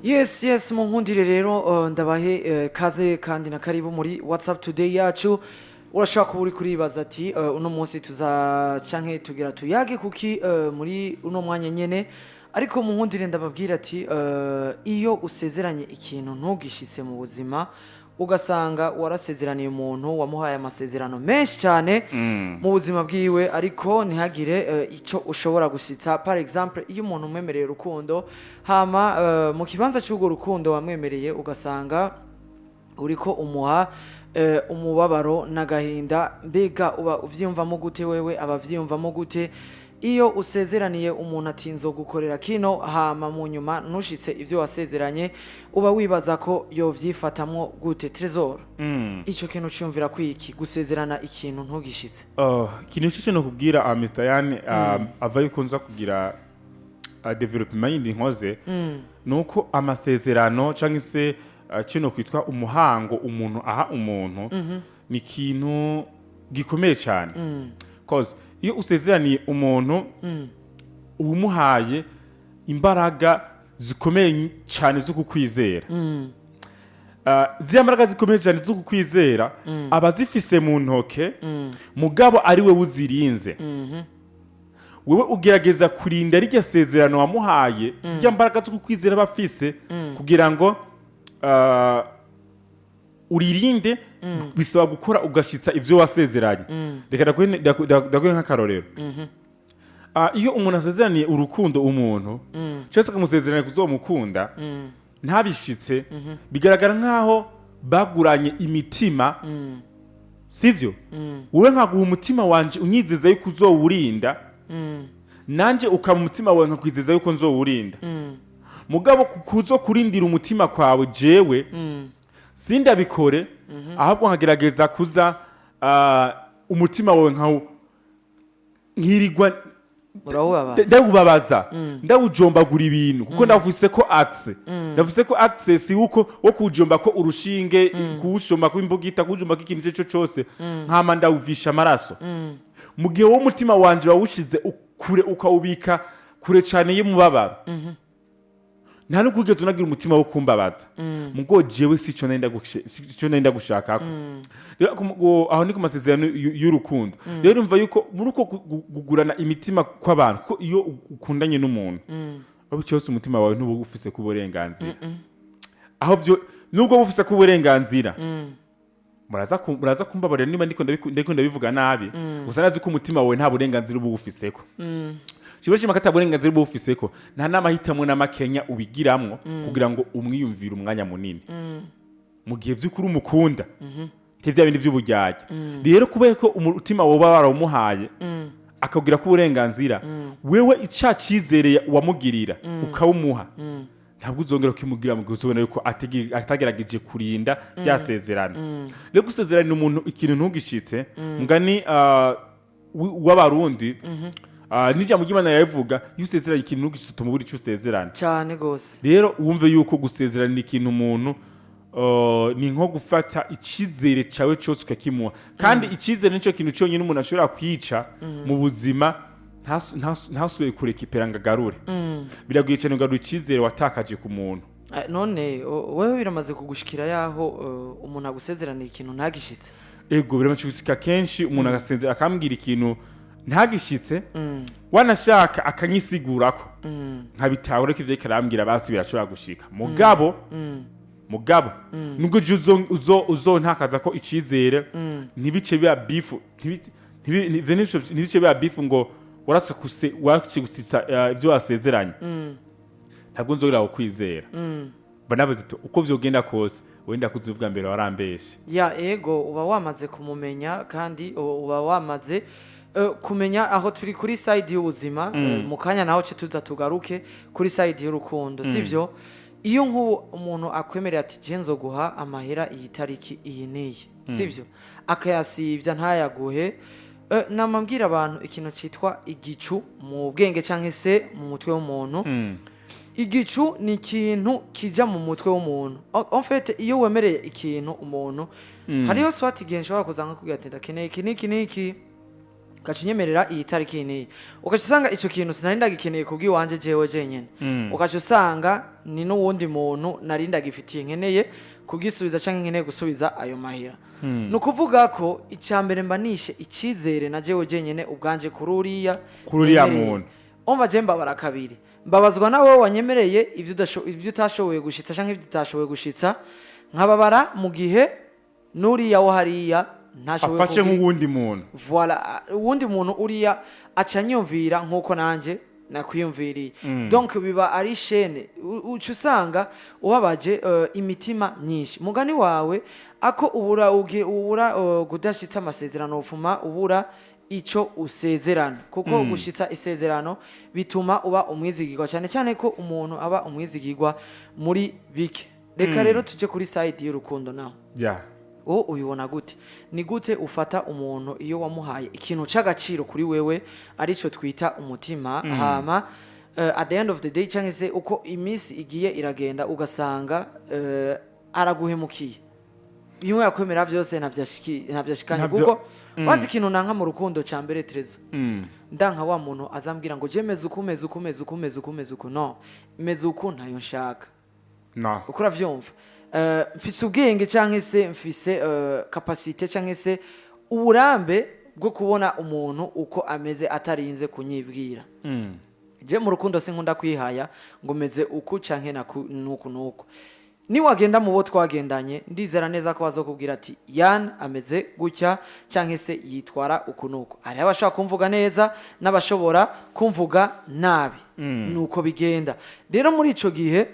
Yes, munkundire rero ndabahe kaze kandi na karibu muri WhatsApp Today yacu. Urashobora kuba uri kuribaza ati uno munsi tuza canke tugira tuyage kuki muri uno mwanya nyene. Ariko munkundire ndababwira ati iyo usezeranye ikintu ntugishitse mu buzima, ugasanga warasezeraniye umuntu, wamuhaye amasezerano menshi cyane mu buzima bwiwe, ariko ntihagire icyo ushobora gushitsa. Par exemple, iyo umuntu umwemereye urukundo, hama mu kibanza cy'urwo rukundo wamwemereye ugasanga uriko umuha umubabaro n'agahinda, mbega uba uvyiyumvamo gute? Wewe aba avyiyumvamo gute iyo usezeraniye umuntu ati nzogukorera kino, hama mu nyuma ntushitse ivyo wasezeranye? Uba wibaza ko yovyifatamwo gute, Trésor? Ico kintu ciyumvira kwiki, gusezerana ikintu ntugishitse? Oh, ikintu cyo no kubwira Mr. Yan ava yuko nza kugira développement yindi nkoze, nuko amasezerano cyangwa se kino kwitwa umuhango umuntu aha umuntu ni ikintu gikomeye cyane, cause iyo usezeraniye umuntu uba umuhaye imbaraga zikomeye cyane zo kukwizera. Ziriya mbaraga zikomeye cyane zo kukwizera aba azifise mu ntoke, mugabo ari we uzirinze. Wewe ugerageza kurinda rirya sezerano wamuhaye, zirya mbaraga zo kukwizera aba afise, kugira ngo uririnde. Bisaba gukora ugashitsa ivyo wasezeranye. Reka ndaguhe nk'akarorero. Iyo umuntu asezeraniye urukundo umuntu, cyose akamusezeranya kuzomukunda, ntabishitse, bigaragara nk'aho baguranye imitima, sivyo? Wowe nkaguha umutima wanje unyizeza yuko uzowurinda, nanje ukaba umutima wawe nkakwizeza yuko nzowurinda. Mugabo kuzo kurindira umutima kwawe, jewe sindabikore, ahubwo nkagerageza kuza umutima wawe nkawu nkirirwa urawubabaza. Ndawubabaza, ndawujombagura ibintu, kuko ndavuse ko access, ndavuse ko access yuko wo kuwujomba ko urushinge, kuwushomba ko imbugita, kuwujomba ko ikintu icyo cyo cyose, nkama ndawuvisha amaraso, mu gihe wowe umutima wanje wawushize kure, ukawubika kure cyane y'umubabaro, nta no kwigeze unagira umutima wo kumbabaza. Mugo jewe sico nenda gushakako. Rero aho ni ku masezerano y'urukundo. Rero umva yuko muri uko kugurana imitima kw'abantu, ko iyo ukundanye n'umuntu, aho cyose umutima wawe ntuba ufise ku burenganzira, aho byo nubwo bufise ku burenganzira, muraza kumbabarira niba ndiko ndabivuga nabi. Gusa nazi ko umutima wawe nta burenganzira uba ufiseko. Kiba shima ko ata burenganzira uba ufiseko, nta n'amahitamo n'amakenya ubigiramwo kugira ngo umwiyumvire umwanya munini mu gihe vy'ukuri umukunda, nti vya bindi vy'uburyarya. Rero kubera ko umutima woba warawumuhaye akabwira ko uburenganzira, wewe ica cizere wamugirira ukawumuha, ntabwo uzongera kukimugira mu gihe uzobona yuko atagerageje kurinda rya sezerano. Rero gusezeranira umuntu ikintu ntugishitse, mugani w'Abarundi, n'ijambo ry'Imana rirabivuga: iyo usezeranye ikintu ntugishitse, utuma ubura ico usezerana. Cyane gose. Rero wumve yuko gusezeranira ikintu umuntu ni nko gufata icizere cyawe cyose ukakimuha, kandi icizere nicyo kintu cyonyine umuntu ashobora kwica mu buzima ntasubire kurekipera ngo agarure. Biragoye cyane kugarura icizere watakaje ku muntu. None wewe biramaze kugushikira yaho umuntu agusezeraniye ikintu ntagishitse? Ego, biramaze gusika kenshi, umuntu agasezera akambwira ikintu ntagishitse, wanashaka akanyisigurako nkabitahura ko ivyo ariko arambwira basi birashobora gushika. Mugabo nubwo je uzontakaza ko icizere, ntibice biba bifu, ivyo ntibice biba bifu ngo warasakuse warakigusitsa ivyo wasezeranye, ntabwo nzongera kukwizera. Mba navuze ati uko vyogenda kose, wenda kuzivuga mbere warambeshe. Ya, ego, uba wamaze kumumenya kandi uba wamaze kumenya aho turi kuri side y'ubuzima. Mu kanya naho ce tuza tugaruke kuri side y'urukundo, sivyo? Iyo nk'ubu umuntu akwemerera ati je nzoguha amahera iyi tariki iyi n'iyi, sivyo, akayasibya ntayaguhe, namabwira abantu ikintu cyitwa igicu mu bwenge cyangwa se mu mutwe w'umuntu. Igicu ni ikintu kijya mu mutwe w'umuntu. En fait, iyo wemereye ikintu umuntu, hariho swati igihe nshobora kuza nkakubwira ati ndakeneye iki n'iki n'iki. Ugaca unyemerera iyi tariki iyi n'iyi, ugaca usanga ico kintu sinari ndagikeneye kubw'iwanje jewe jenyene, ugaca usanga ni n'uwundi muntu nari ndagifitiye nkeneye kugisubiza canke nkeneye gusubiza ayo mahera. Ni ukuvuga ko icya mbere mba nishe icyizere na jewe jenyene ubwanje kuri uriya Kuri uriya nemereye. muntu. Umva, je mbabara kabiri: mbabazwa nawe wanyemereye ibyo utashoboye gushitsa canke ibyo utashoboye gushitsa, nkababara mu gihe n'uriya wo hariya ntashoboye afashe nk'uwundi muntu. Voilà, uwundi muntu uriya aca anyumvira nk'uko nanjye nakwiyumviriye. Donc biba ari chaîne. Uca usanga ubabaje imitima myinshi. Mugani wawe ako ubura ubura kudashitsa amasezerano, ufuma ubura ico usezerana, kuko gushitsa isezerano bituma uba umwizigirwa, cyane cyane ko umuntu aba umwizigirwa muri bike. Reka rero tuje kuri side y'urukundo naho. Wowe ubibona gute? Ni gute ufata umuntu iyo wamuhaye ikintu c'agaciro kuri wewe, arico twita umutima, hama at the end of the day, cyangwa se uko iminsi igiye iragenda, ugasanga araguhemukiye, bimwe yakwemera byose ntabyashikanye? Kuko wazi ikintu nanka mu rukundo ca mbere, Trezo? Ndanka wa muntu azambwira ngo je meze uku, meze uku, meze uku, meze uku, meze uku. No meze uku ntayo nshaka. No. Uko uravyumva, mfise ubwenge canke se mfise capacité canke se uburambe bwo kubona umuntu uko ameze atarinze kunyibwira. Je mu rukundo sinkunda kwihaya ngo meze uku canke nuku nuku. Niwagenda mu bo twagendanye, ndizera neza ko bazokubwira ati yan ameze gutya canke se yitwara uku nuku. Hariho abashobora kumvuga neza n'abashobora kumvuga nabi. Nuko bigenda rero muri ico gihe.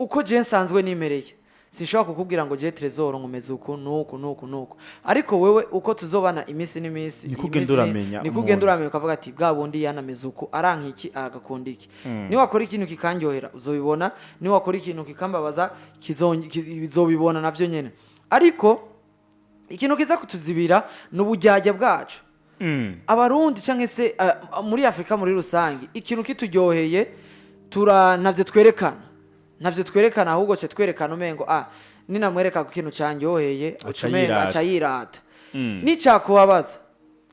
Uko je nsanzwe nimereye, sinshobora kukubwira ngo je Trezor ngo meze uku nuku nuku nuku, ariko wewe uko tuzobana iminsi n'iminsi, Niko ugenda uramenya niko ugenda umuntu. uramenya, ukavuga ati bwa bundi yanameze uku, aranka iki, agakunda iki. Niwakora ikintu kikanryohera uzobibona, niwakora ikintu kikambabaza uzobibona navyo nyene. Ariko ikintu kiza kutuzibira ni uburyarya bwacu. Abarundi cyangwa se muri Afurika muri rusange, ikintu kituryoheye tura ntavyo twerekana, ntavyo twerekana, ahubwo ce twerekana umengo ninamwereka ku kintu cyanryoheye Aca uca umengo yirata. aca yirata. Nicyakubabaza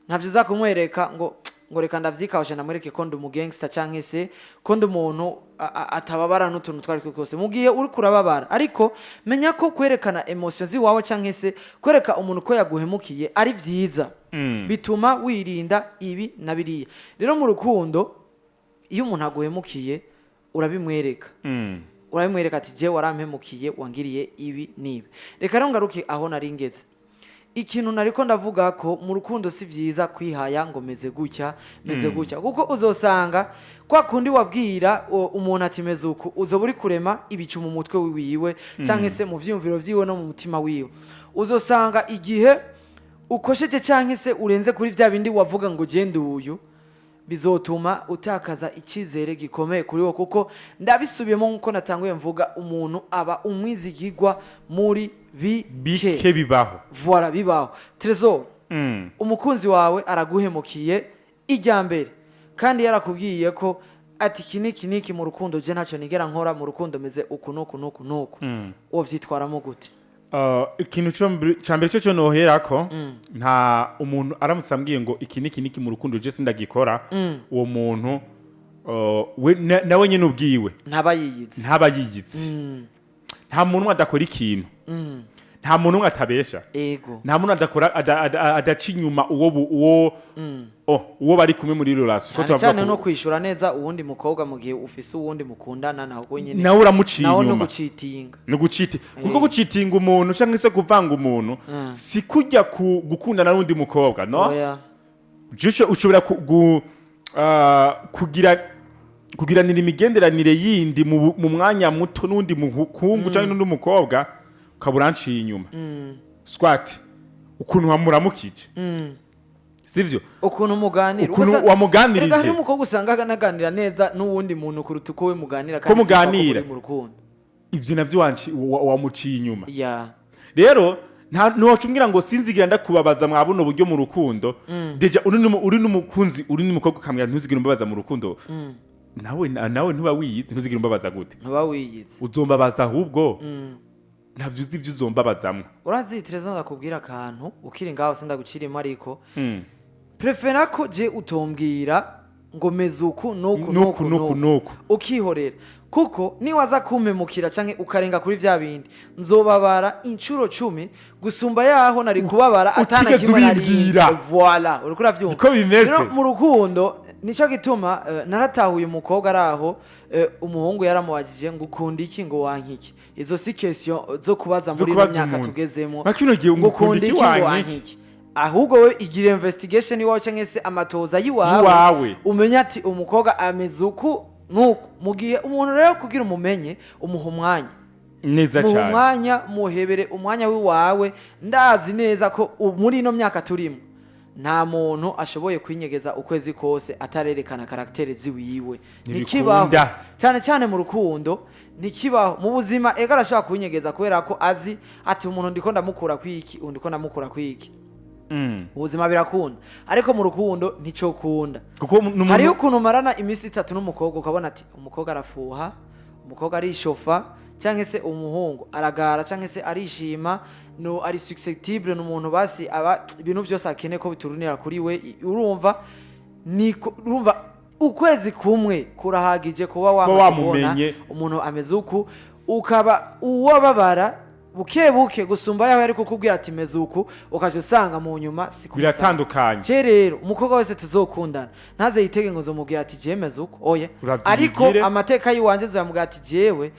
ntavyo uza kumwereka ngo reka ndavyikawushe ndamwereke ko ndi umugangster canke se ko ndi umuntu atababara n'utuntu twari two twose, mu gihe uriko urababara. Ariko menya ko kwerekana émotion ziwawe canke se kwereka umuntu ko yaguhemukiye ari vyiza, bituma wirinda ibi na biriya. Rero mu rukundo, iyo umuntu aguhemukiye urabimwereka, urabimwereka ati jewe warampemukiye, wangiriye ibi n'ibi. Reka rero ngaruke aho nari ngeze. Ikintu nariko ndavuga ko mu rukundo si vyiza kwihaya ngo meze gutya, meze gutya, kuko uzosanga kwa kundi wabwira umuntu ati meze uku, uzoba uri kurema ibicu mu mutwe wiwe canke se mu vyiyumviro vyiwe no mu mutima wiwe. Uzosanga igihe ukosheje canke se urenze kuri vya bindi wavuga ngo genda uyu, bizotuma utakaza icyizere gikomeye kuri wo, kuko ndabisubiyemo nk'uko natanguye mvuga, umuntu aba umwizigirwa muri bike. Bike bibaho. Voilà, bibaho. Trezor, umukunzi wawe araguhemukiye ijya mbere, kandi yarakubwiye ko ati iki niki niki mu rukundo je ntacyo nigera nkora, mu rukundo meze uku nuku nuku nuku, wovyitwaramo gute? Ikintu ca mbere cyo noherako, nta umuntu aramutse ambwiye ngo iki niki niki mu rukundo je sindagikora, uwo muntu we nawe nyene ubwiwe ntaba yiyizi. Ntaba yiyizi. Nta muntu umwe adakora ikintu, nta muntu umwe atabesha, nta muntu adakora adaca inyuma uwo uwo oh, uwo bari kumwe muri relation. Ko cyane turavuga cyane no kwishura neza uwundi mukobwa mu gihe ufise uwundi mukundana, nawe nyine nawe uramuciye nawe no inyuma. gucitinga. Ni uguciti, kuko gucitinga umuntu cyangwa se kuvanga umuntu si kujya ku gukundana n'undi mukobwa, no. Oya. Jushe ushobora kugira kugiranira imigenderanire yindi mu mwanya muto n'undi muhungu cyangwa n'undi mukobwa, ukaba uranciye inyuma, swat ukuntu wamuramukije, sivyo? Ukuntu muganira. Ukuntu wamuganirije. Erega hari umukobwa usanga anaganira neza n'uwundi muntu kuruta uko we muganira, Ko kandi vyitwa ko muganira. muri mu rukundo. Ivyo navyo wamuciye inyuma. Rero nta ntiwaca umbwira ngo sinzigira ndakubabaza mwa buno buryo mu rukundo. Déjà uri n'umukunzi, uri n'umukobwa, ukambwira ntuzigire umbabaza mu rukundo, nawe ntuba wiyizi. Ntuzigire umbabaza gute? Ntuba wiyizi. Uzombabaza ahubwo ntabyo uzi ibyo uzombabazamwo. Urazi, Tereza, ndakubwira akantu ukiri ngaho, sindagucirimo, ariko Préfère ko je utombwira ngo meze uku nuku. Nuku. Nuku. Nuku. Nuku. Nuku. Ukihorera, kuko niwaza kumpemukira canke ukarenga kuri vya bindi, nzobabara incuro 10 gusumba yaho nari kubabara atana Utigeze kimwe narinze. ubimbwira. Voilà, uriko uravyumva? Niko bimeze. Rero mu rukundo nico gituma naratahuye umukobwa ari aho, umuhungu yaramubajije ngo ukunda iki, ngo wanka iki. Izo si question zo kubaza Zo muri ino kubaza myaka umuntu. tugezemo. Nka kino gihe, ngo ukunda iki, ngo wanka wanka iki? iki. Ahubwo we igira investigation iwawe canke se amatoza y'iwawe, Iwawe. umenye ati umukobwa ameze uku nuku. Mu gihe umuntu rero kugira umumenye, umuha umwanya. Neza Muha cyane. umwanya, muhebere umwanya w'iwawe. Ndazi neza ko muri ino myaka turimo nta muntu ashoboye kwinyegeza ukwezi kose atarerekana caractère ziwiwe. Ntikibaho. Ntibikunda. Cyane cyane mu rukundo ntikibaho. Mu buzima ega arashobora kubinyegeza kubera ko azi ati umuntu ndiko ndamukura kwiki, undi ndiko ndamukura kwiki. Ubuzima birakunda, ariko mu rukundo nticokunda. Kuko n'umuntu Hariho ukuntu umarana iminsi 3 n'umukobwa, ukabona ati umukobwa arafuha, umukobwa arishofa, cyangwa se umuhungu aragara, cyangwa se arishima, no ari susceptible, ni umuntu basi aba ibintu byose akeneye ko biturunira kuri we. Urumva niko, urumva ukwezi kumwe kurahagije kuba wamaze kubona Wamumenye. umuntu ameze uku, ukaba uwababara buke buke gusumba yaho yari kukubwira ati meze uku, ukaja usanga mu nyuma si kumusanga. Biratandukanye. Ce rero umukobwa wese tuzokundana ntaze yitege ngo nzomubwira ati jewe meze uko, oya. Uravyigire. Ariko amateka y'iwanje nzoyamubwira ati jewe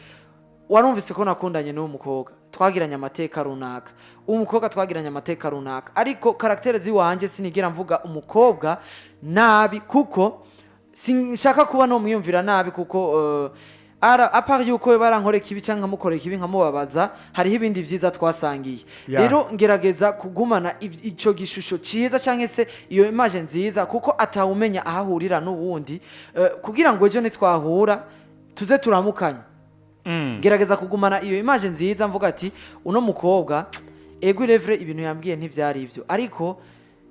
warumvise ko nakundanye n'uwo mukobwa, twagiranye amateka runaka, uwo mukobwa twagiranye amateka runaka, ariko caractère z'iwanje sinigera mvuga umukobwa nabi, kuko sinshaka kuba nomwiyumvira nabi, kuko ara à part yuko barankoreka ibi cyangwa nkamukorera ikibi nkamubabaza, hariho ibindi vyiza twasangiye. Rero ngerageza kugumana ico gishusho ciza cyangwa se iyo image nziza, kuko atawumenya aho ahurira n'uwundi, kugira ngo ejo nitwahura tuze turamukanya. Gerageza kugumana iyo image nziza, mvuga ati uno mukobwa ego irevre ibintu yambwiye ntivyari ivyo, ariko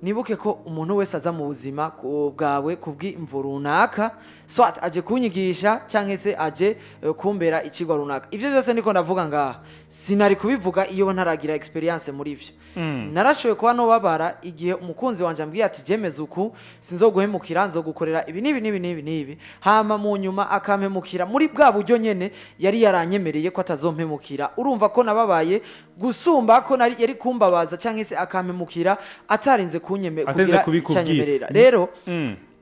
nibuke ko umuntu wese aza mu buzima bwawe kubw'imvo runaka, soit aje kunyigisha cyangwa se aje kumbera ikigwa runaka. Ivyo byose niko ndavuga ngaha, sinari kubivuga iyo ntaragira experience muri ivyo. Narashoboye kuba nobabara igihe umukunzi wanje ambwiye ati jemeze uku, sinzoguhemukira, nzogukorera ibi n'ibi n'ibi n'ibi n'ibi, hama mu nyuma akampemukira muri bwa buryo nyene yari yaranyemereye ko atazompemukira. Urumva ko nababaye gusumba ko nari yari kumbabaza cyangwa se akampemukira atarinze kunyeme Atarinze kugira kubikubwira. icyanyemerera. Rero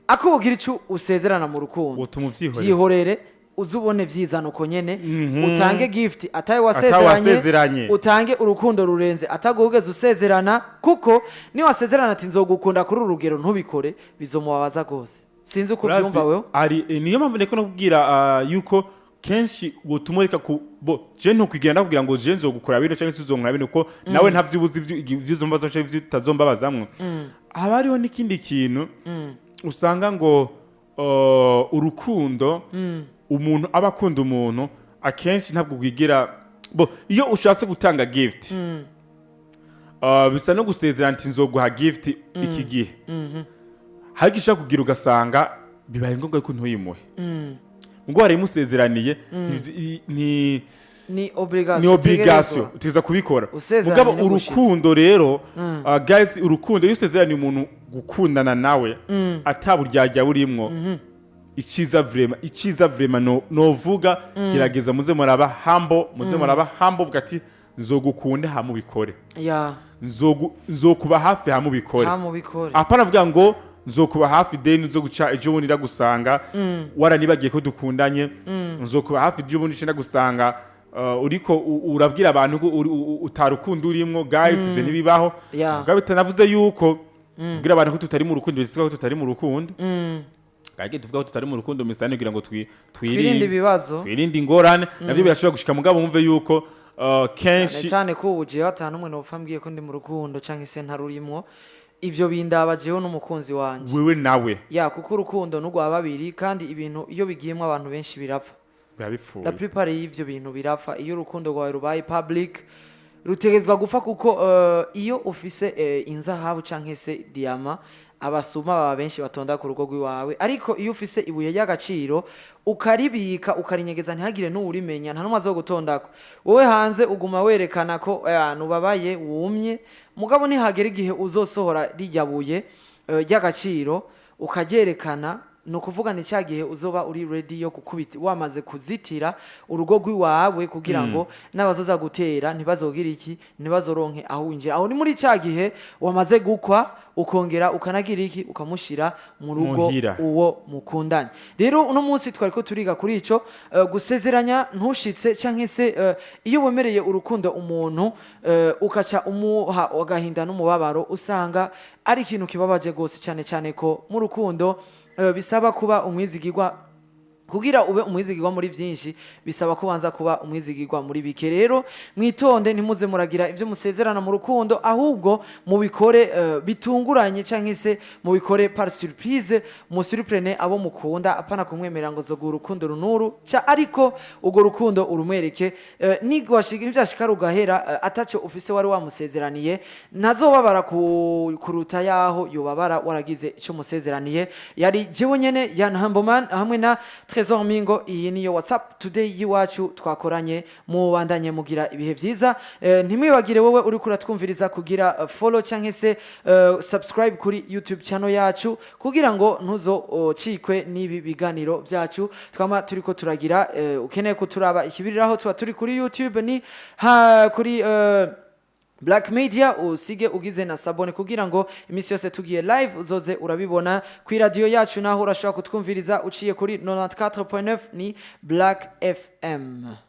akubwira ico usezerana mu rukundo, Utuma uvyihorera. vyihorere, uzubone vyizana uko nyene. Utange gift atawe wasezeranye, wasezeranye. Utange urukundo rurenze ataguhugeze usezerana, kuko niwasezerana ati nzogukunda kuri uru rugero, ntubikore, bizomubabaza rwose. Sinzi uko Urazi, ubyumva wewe. Ari niyo mpamvu ndiko nakubwira yuko kenshi wotuma ureka ku bo je ntukwigira ndakubwira ngo je nzogukora bino cyangwa se uzonkora bino, kuko nawe ntavyo uzi ivyo uzombaza canke ivyo utazombabazamwo. Haba hariho n'ikindi kintu usanga ngo urukundo, umuntu aba akunda umuntu, akenshi ntabwo rwigira bo. Iyo ushatse gutanga gift, bisa no gusezerana ati nzoguha gift iki gihe, hari igihe ushobora kugira ugasanga bibaye ngombwa ko ntuyimuhe ngo warayimusezeraniye, ni Ni obligation. Ni obligation, utegerezwa kubikora. Usezeranye Mugabo ni gushitsa. urukundo rero, guys, urukundo iyo usezeraniye umuntu gukundana nawe ataburyarya burimwo, iciza vraiment, iciza vraiment no novuga, gerageza muze muraba humble, muze muraba humble, uvuga ati nzogukunda hamubikore, nzokuba hafi hamubikore. Hamubikore. Apana avuga ngo nzokuba hafi, deni uzo guca ejo bundi ndagusanga waranibagiye ko dukundanye, nzokuba hafi ejo bundi ndagusanga uriko urabwira abantu ko utarukundo urimwo. Guys, ivyo ntibibaho. Mugabo bitanavuze yuko kubwira abantu ko tutari mu rukundo bisaba ko tutari mu rukundo. Kage tuvuga ko tutari mu rukundo misane kugira ngo twirinde twirinde ibibazo. Twirinde ingorane, navyo birashobora gushika, mugabo wumve yuko Cyane kenshi cyane ko ubu jewe atanu umwe nopfa mbwiye ko ndi mu rukundo canke se ntarurimwo, ivyo bindaba jewe n'umukunzi wanje. Wewe nawe. Ya, kuko urukundo n'urwa babiri, kandi ibintu iyo bigiyemwo abantu benshi birapfa. Biba bipfuye. La plupart y'ivyo bintu birapfa. Iyo urukundo rwawe rubaye public, rutegezwa gupfa, kuko iyo ufise inzahabu canke se diamant, abasuma baba benshi batonda ku rugo rw'iwawe. Ariko iyo ufise ibuye ry'agaciro ukaribika, ukarinyegeza, ntihagire n'uwurimenya, nta n'umwe azogutondako. Wowe hanze uguma werekana ko nubabaye, wumye, mugabo nihagera igihe uzosohora rirya buye. ry'agaciro ukaryerekana, ni ukuvuga ni cya gihe uzoba uri ready yo gukubita, wamaze kuzitira urugo rw'iwawe kugira ngo n'abazoza gutera ntibazogire iki, ntibazoronke aho winjira. Aho ni muri cya gihe wamaze gukwa, ukongera ukanagira iki, ukamushira mu rugo Muhira. uwo mukundanye. Rero uno munsi twari ko turiga kuri ico gusezeranya ntushitse, canke se iyo wemereye urukundo umuntu, ukaca umuha agahinda n'umubabaro, usanga ari ikintu kibabaje gose, cyane cyane ko mu rukundo bisaba kuba umwizigirwa. Kugira ube umwizigirwa muri byinshi, bisaba kubanza kuba umwizigirwa muri bike. Rero mwitonde, ntimuze muragira ibyo musezerana mu rukundo, ahubwo mubikore bitunguranye, cyangwa se mubikore par surprise, musurprene abo mukunda, apana kumwemerera ngo zoguha urukundo runuru ca, ariko urwo rukundo urumwereke. Nigwashika nivyashika rugahera, ataco ufise wari wamusezeraniye, ntazobabara kuruta yaho yobabara waragize ico musezeraniye. Yari jewe nyene Yan Humberman hamwe na Trésor Mingo. Iyi niyo WhatsApp Today y'iwacu twakoranye. Mubandanye mugira ibihe vyiza. Ntimwibagire wowe uriko uratwumviriza kugira follow canke se subscribe kuri YouTube channel yacu, kugira ngo ntuzocikwe n'ibi biganiro vyacu twama turiko turagira. Ukeneye kuturaba ikibiriraho, tuba turi kuri YouTube, ni ha, kuri Black Media. Usige ugize na s'abonner kugira ngo iminsi yose tugiye live uzoze urabibona. Ku radio yacu naho urashobora kutwumviriza uciye kuri 94.9, ni Black FM.